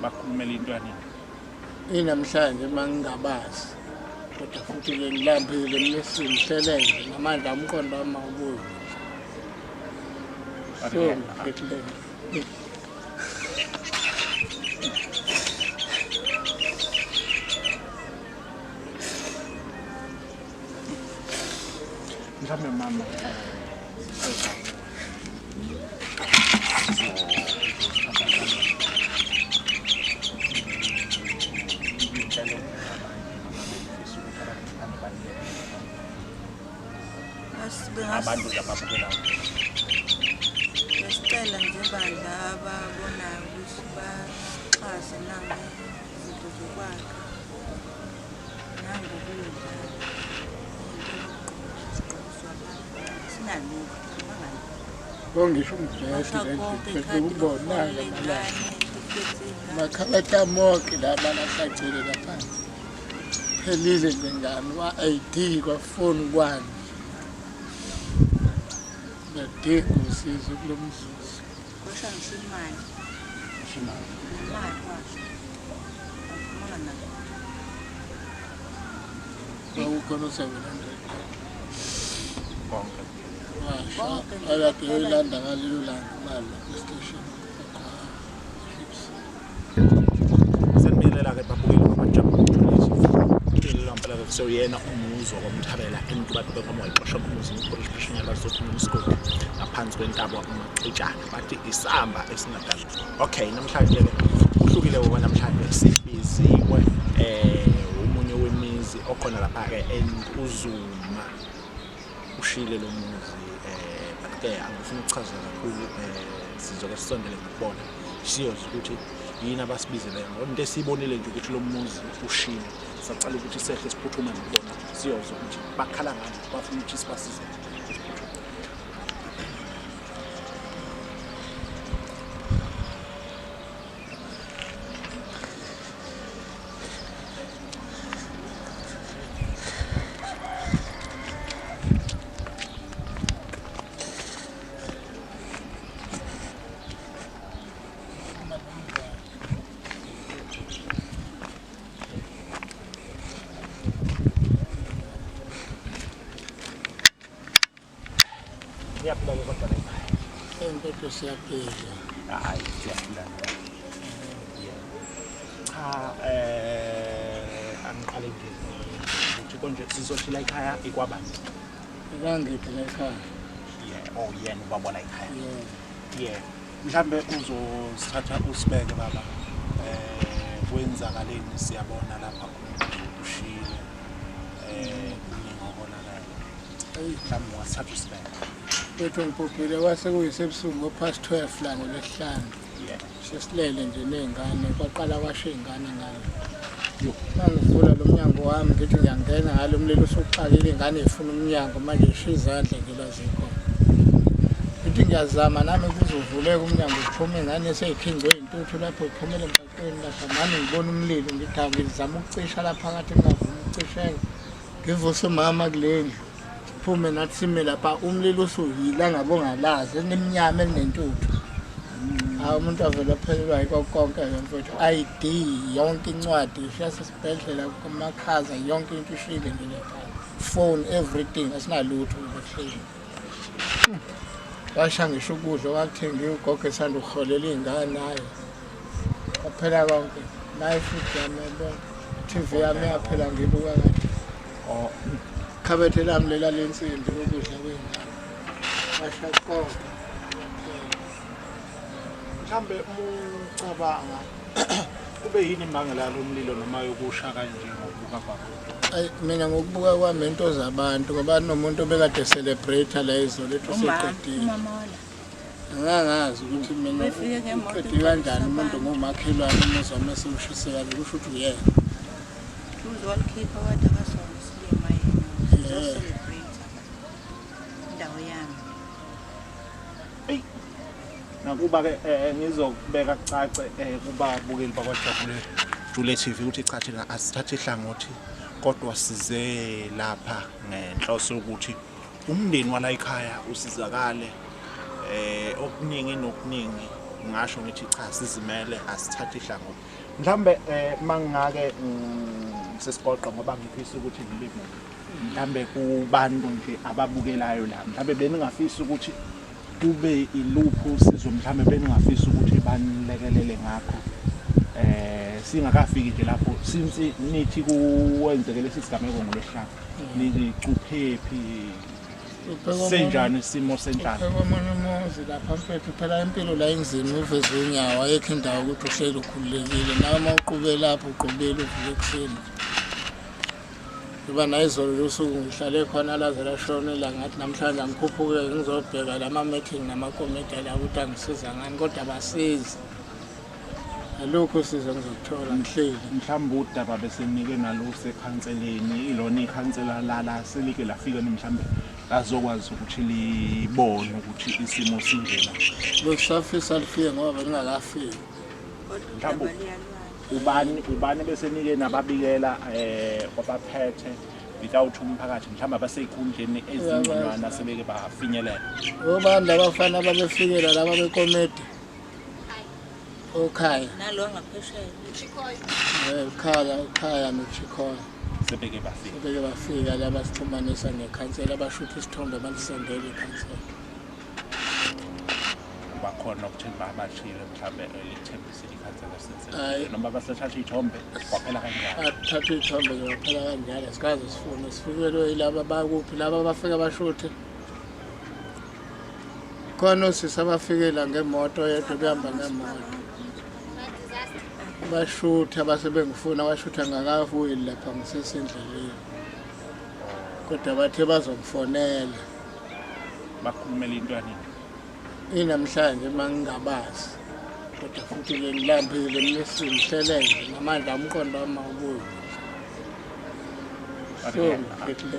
Bakhulumela into yanini? Inamhlanje mangingabazi. Kodwa futhi ke ngilambile mina ngihlelele namandla umqondo wami awubuyi. So ngiphethe. Mhlawumbe mama abantu ababukelayo. Besicela nje bandla ababonayo ukuthi baxhase nangezinto zokwakha nangokudla sinalutho bangalutho. Kongisho umbhede ukubona-ke amalanga. Makhabethe amoke la balahla agcwele lapha. Phelile nje ngami kwa-ID kwafoni kwani. Ngiyadinga usizo kulo mzuzu. Kwasha ngisho imali. Imali kwasha. Aphumanga nayo. Kwakukhona u-700. Konke. Washa akade yoyilanda ngalelo langa imali lapha esiteshini. Senibingelela-ke babukeli bamajabu ngempela-ke kuseyena umuzwa kwamthabela entubatuke kwamoya xosha umuzi umkhulu bazothi umsigodi ngaphansi kwentaba uMaxitshana bathi isamba esingadala. Okay, namhlanje-ke kuhlukile ngoba namhlanje sibiziwe omunye wemizi okhona lapha-ke eNtuzuma. Ushile lo muzi, but-ke angifuni ukuchaza kakhulu, sizoke sisondele ngokubona siyozwa ukuthi yini abasibizele ngoba into esiyibonile nje ukuthi lo muzi ushile. Sacela ukuthi sehle siphuthume ngokubona siyozwa ukuthi bakhala ngani, bafuna ukuthi sibasize. Siphuthume. Niyaphila-ke kodwa la ekhaya? Kodwa siyaphila. Hayi, siyaphila. Cha, angiqale nje ukuthi konje sizothi la ekhaya ikwabani? Ikangithi la ekhaya. Yeah, oh yena ubaba la ekhaya. Yeah. Yeah. Mhlambe uzosithatha usibeke baba. Kwenzakaleni siyabona lapha ushile. Kuningi okonakele. Mhlawumbe ungasithatha usibeke. Bethu ngibhubhile kwase kuyisebusuku ngo-past 12 la ngoLwesihlanu. Sesilele nje ney'ngane, kwaqala kwasha iy'ngane ngale. Mangivula lo mnyango wami ngithi ngiyangena ngalo umlilo usuxakile, iy'ngane y'funa umnyango manje isho izandla nje la zikhona. Ngithi ngiyazama nami kuzovuleka umnyango kuphume ingane seyikhincwe iy'ntuthu lapho iphumele emgaqweni lapha, nami ngibona umlilo ngithi hawu ngizama ukucisha lapha phakathi ngingavumi ukucisheka. Ngivuse umama kule ndlu. Siphume nathi sime lapha umlilo usuyila ngabe ongalazi elimnyama elinentuthu. Hawu umuntu avele aphelelwa yikho konke-ke mfowethu. ID yonke incwadi ishiya sesibhedlela kumakhaza yonke into ishile nje lapha. Phone everything asinalutho kuhleli. Washa ngisho ukudla okwakuthengiwe ugogo esanda ukuholela iy'ngane nayo. Kwaphela konke. Nayo futhi yami yabona. TV yami yaphela ngibuka kade. Oh, Khabethe lami lela lensimbi lokudla kwey'ngane. Washa konke. Mhlambe umucabanga kube yini imbangela yalo mlilo noma yokusha kanje ngokubuka kwakho? Ayi mina ngokubuka kwami into zabantu ngoba nomuntu obekade celebrate la izolo ethi useqedile. Umama wala. Angangazi ukuthi mina Befike ngemoto uqede kanjani umuntu ngumakhelwane umuzi wami esewushise kabi kusho ukuthi uyena. Uze walikhipha wathi akasona isilima yena. Uzo-celebrate indawo yami. Nakuba-ke ngizokubeka kucace kubabukeli bakwaJabule Jule TV ukuthi cha thina asithathe ihlangothi kodwa size lapha ngenhloso yokuthi umndeni wala ekhaya usizakale okuningi nokuningi Ngasho ngithi cha, sizimele, asithathe ihlangothi. Mhlambe mangake sesigoqa, ngoba ngifisa ukuthi ngibe mhlambe kubantu nje ababukelayo la, mhlambe beningafisa ukuthi kube iluphi usizo, mhlambe beningafisa ukuthi banilekelele ngakho, singakafiki nje lapho, since nithi kuwenzeke lesi sigameko ngolwesihlanu, nicuphephi, senjani isimo senhlalo? Komunye umuzi lapha mfethu, phela impilo la inzima, uveze unyawo ayikho indawo ukuthi uhleli ukhululekile. Nawe uma uqube lapho uqubile, uvuke ekuseni. Ngoba nayizolo losuku ngihlale khona laze lashona ilanga, ngathi namhlanje angikhuphuke ngizobheka lama-meeting namakomiti ala ukuthi angisiza ngani, kodwa abasizi. Alukho usizo ngizokuthola, ngihleli. Mhlawumbe udaba besenike nalo usekhanseleni, ilona ikhansela lala selike lafika ni mhlawumbe lazokwazi ukuthi libone ukuthi isimo sinjena? Bekusafisa lifike ngoba belingakafiki. Kodwa Mhlawumbe udaba liyalwazi. ubani besenike nababikela kwabaphethe without umphakathi, mhlawumbe abasey'khundleni ezingconywana sebeke bafinyelela? Obani labafana ababefikela laba bekomedi okhaya? Nalo ngaphesheya. Khaya, ukhaya nochikhoya. Sebeke bafika? Sebeke bafika laba, sixhumanisa nekhansela, bashutha isithombe balisendele ikhansela. Bakhona okutheni babashile mhlawumbe elithembisile ikhansela since Hhayi. noma basathatha iy'thombe kwaphela kanjalo? Athatha iy'thombe nje waphela kanjalo, sikaze sifune sifikelwe yilaba bakuphi, laba abafika bashuthe. Khona osisi abafikela ngemoto yedwa, behamba ngemoto bashutha, base bengifuna, bashutha ngakaweli lapha, ngisesendleleni, kodwa bathe bazongifonela. Bakhulumela into yanini? Inamhlanje uma ngingabazi, kodwa futhi-ke ngilambile mnisini, ngihlele nje namandla, umqondo wami awubuyi. So ngiphethe.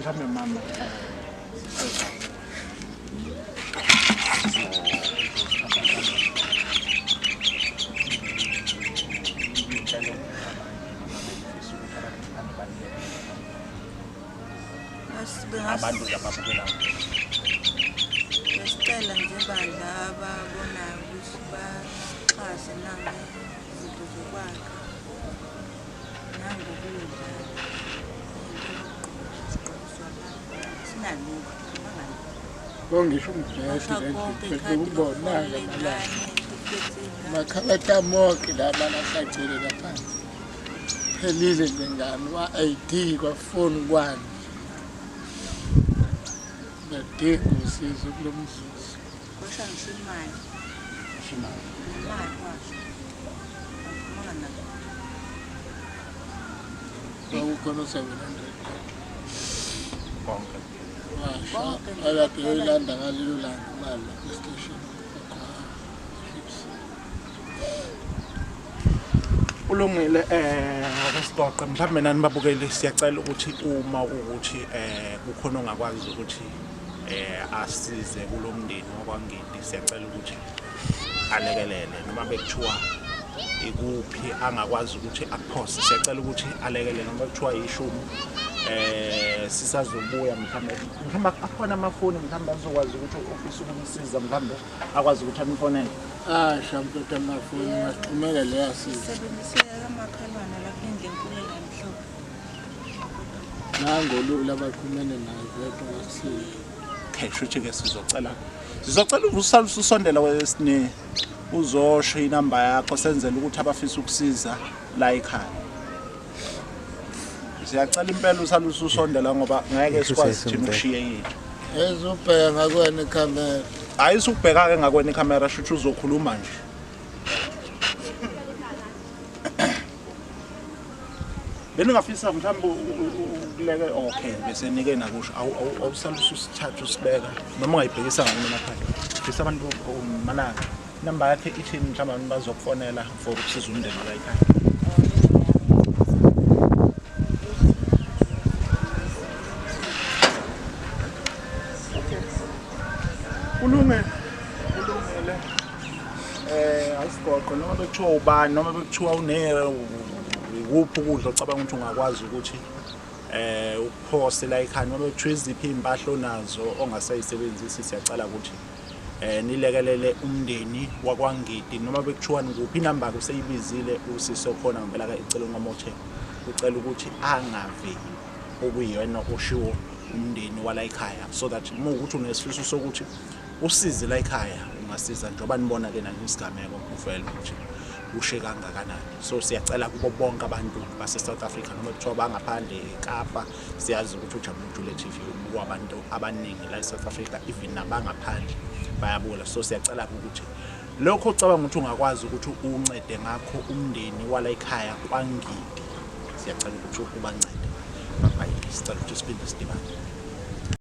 Mhlawumbe mama, abantu nje ababukelayo. Besicela nje bandla ababonayo ukuthi basixhase nangezinto zokwakha, nangokudla, sigqokiswa abantu, sinalutho, bangalutho. Kongisho umbhede. Kwasha konke, ikhadi. Ukubonanga lokufonela malanga. ingane, uphethe ingane. Makhabethe amoke la balahla agcwele laphansi, phelile nje ngami kwa-ID, kwafoni, kwani. Ngiyadinga usizo kulo mzuzu. Kwasha ngisho imali. Imali? Imali kwasha, angiphumanga nayo. Kwakukhona u-700. Konke? Washa. Konke nje. Akade yoyilanda ngalelo langa imali lapho esiteshini. Kulungile, ake siqoqe. Mhlawumbe nani babukeli, siyacela ukuthi uma ukuthi kukhona ongakwazi ukuthi asize kulomndeni wakwaNgidi, siyacela ukuthi alekelele, noma bekuthiwa ikuphi angakwazi ukuthi akuphose, siyacela ukuthi alekelele, noma kuthiwa ishumi. Sisazobuya mhlawumbe akhona amafoni, mhlawumbe azokwazi ukuthi ofisa ukumsiza, mhlawumbe akwazi ukuthi anifonele. Asha mtoto, amafoni ngasixhumela leya siza. Sebenziseka kamakhelwane la kule ndlu enkulu engamhlophe. Nangolula abaxhumene naye vedwa wasisiza. Okay, shuthi-ke sizocela usale ususondela wesine, uzosho inamba yakho, senzele ukuthi abafisa ukusiza la ekhaya. Siyacela impela usale ususondela ngoba ngeke sikwazi thina ukushiya yethu. Ezubheka ngakwena ikhamera. Hayi, usukubheka-ke ngakwena ikhamera, shuthi uzokhuluma nje. Beningafisa mhlawumbe ukuleke. Okay, bese nike nakusho, awusale ususithatha usibeka noma ungayibhekisa ngakumina phela. Fisa abantu malanga inamba yakhe ithini, mhlawumbe abantu bazokufonela for ukusiza umndeni la ekhaya? Kulungile, kulungile. Ayisigoqo, noma bekuthiwa ubani, noma bekuthiwa une Ukuphi ukudla ocabanga ukuthi ungakwazi ukuthi ukuphose la ekhaya, noma kuthiwa iziphi iy'mpahla onazo ongasayisebenzisi. Siyacela ukuthi nilekelele umndeni wakwaNgidi, noma bekuthiwa nikuphi. Inamba-ke useyibizile usisi okhona ngempela-ke eceleni kwamothela, ucela ukuthi angaveli okuyiyona oshiwo umndeni wala ekhaya, so that uma ukuthi unesifiso sokuthi usize la ekhaya ungasiza. Njengoba nibona-ke nani isigameko kuvele ukuthi kushe kangakanani. So siyacela kubo bonke abantu base-South Africa, noma kuthiwa bangaphandle eKapa. Siyazi ukuthi uJabulujule TV ubukwa abantu abaningi la e-South Africa, even nabangaphandle bayabuka. So siyacela ukuthi lokho ocabanga ukuthi ungakwazi ukuthi uncede ngakho umndeni wala ekhaya kwaNgidi, siyacela ukuthi ubancede. Bye bye, sicela ukuthi siphinde sidibane.